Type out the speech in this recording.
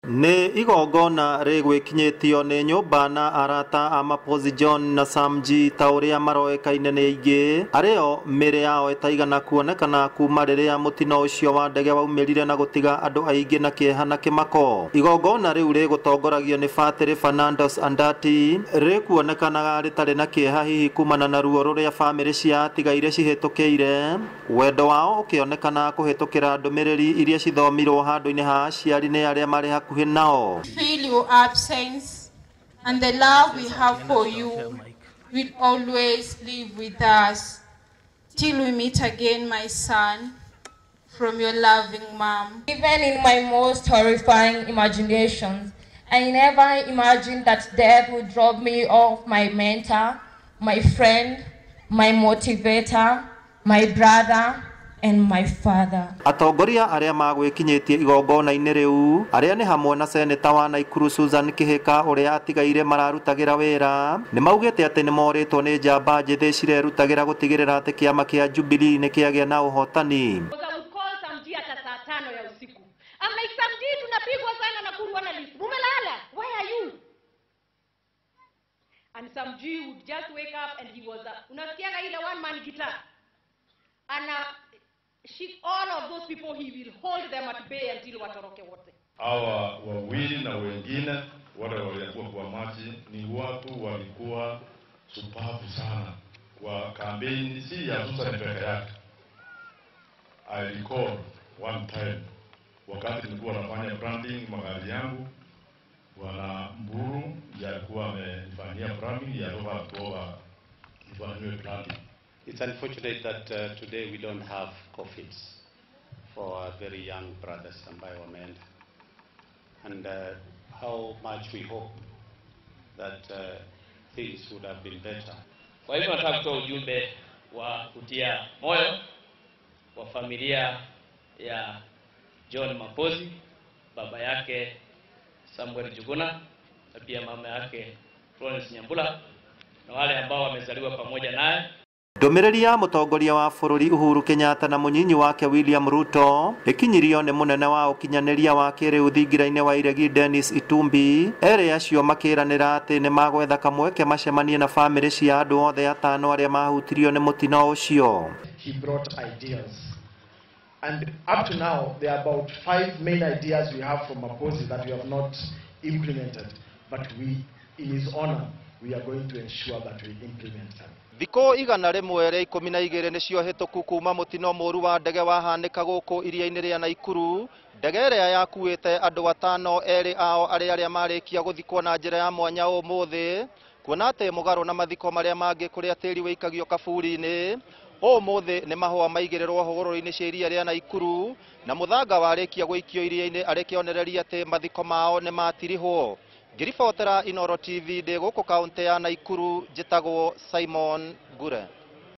Nĩ igongona rĩgwĩkinyĩtio nĩ nyũmba na arata a Mapozi John na Sam G ta ũrĩa maroĩkaine nĩ aingĩ, arĩo mĩĩrĩ yao ĩtaigana kuonekana kuma rĩrĩa mũtino ũcio wa ndege waumĩrire na gũtiga andũ aingĩ na kĩeha na kĩmako. Igongona rĩu rĩgũtongoragio nĩ Batĩrĩ Fernandos Andati, rĩkuonekanaga rĩtarĩ na kĩeha hihi kumana na ruo rũrĩa bamĩrĩ cia atigaire cihĩtũkĩire, wendo wao ũkĩonekana kũhĩtũkĩra ndũmĩrĩri iria cithomirwo handũ-inĩ ha aciari nĩ arĩa marĩ hakuhĩ nao. Feel your absence and the love we have for you will always live with us till we meet again, my son, from your loving mom. Even in my most horrifying imaginations, I never imagined that death would rob me of my mentor, my friend, my motivator, my brother, and my father. Atongoria arĩa magwĩkinyĩtie igongona-inĩ rĩu arĩa nĩ hamwe na seneta wa Naikuru Susan Kihika ũrĩa atigaire mararutagĩra wĩra nĩ maugĩte atĩ nĩ morĩtwo nĩ njamba njĩthĩ cirerutagĩra gũtigĩrĩra atĩ kĩama kĩa Jubilee nĩ kĩagĩa na ũhotani. Hata saa 5 ya usiku. I'm like, Sam G, tunapigwa sana na Nakuru analyst. Mumelala, why are you? And Sam G would just wake up and he was unasikiaga ile one man guitar. Ana she, all of those people, he will hold them at bay until watoroke wote. Hawa wawili na wengine wale walikuwa kwa maji ni watu walikuwa supavu sana kwa kampeni, si ya Susan peke yake. I recall one time wakati nilikuwa nafanya branding magari yangu, Bwana Mburu alikuwa amenifanyia branding ya Rover ifanyiwe branding. It's unfortunate that today we don't have coffins for our very young brothers ambayo wameenda. And how much we hope that things would have been better. Kwa hivyo nataka kutoa ujumbe wa kutia moyo wa familia ya John Mapozi, baba yake Samuel Juguna na pia mama yake Florence Nyambula na wale ambao wamezaliwa pamoja naye. Ndũmĩrĩri ya mũtongoria wa bũrũri Uhuru Kenyatta na mũnyinyi wake William Ruto ĩkinyirio nĩ mũnene wa ũkinyanĩria wa kĩrĩu thingira-inĩ wa iregi Dennis Itumbi, erĩ acio makĩranĩra atĩ nĩ magwetha kamweke macemanie na bamĩrĩ cia andũ othe atano arĩa mahutirio nĩ mũtino ũcio. He brought ideas. And up to now, there are about 5 main ideas we have from Mapozi that we have not implemented. But we, in his honor, we are going to ensure that we implement them. Thikũ 112 nĩcio hĩtũku kuma mũtino mũru wa ndege wahanĩka gũkũ iria-inĩ rĩa Naikuru. Ndege ĩrĩa yakuĩte andũ atano, erĩ ao arĩ arĩa marĩkia gũthikwo na njĩra ya mwanya ũmũthĩ, kuona atĩ mũgarũ na mathiko marĩa mangĩ kũrĩa tĩri wĩikagio kaburi-inĩ, ũmũthĩ nĩ mahũa maigĩrĩrwo hũgũrũrũ-inĩ cia iria rĩa Naikuru na mũthanga warĩkia gũikio iria-inĩ arĩ kĩonereria atĩ mathiko mao nĩ matirihwo. Ngĩribotera Inooro TV ndĩ gũkũ kaũntĩ ya Naikuru, njĩtagwo Simon Ngure.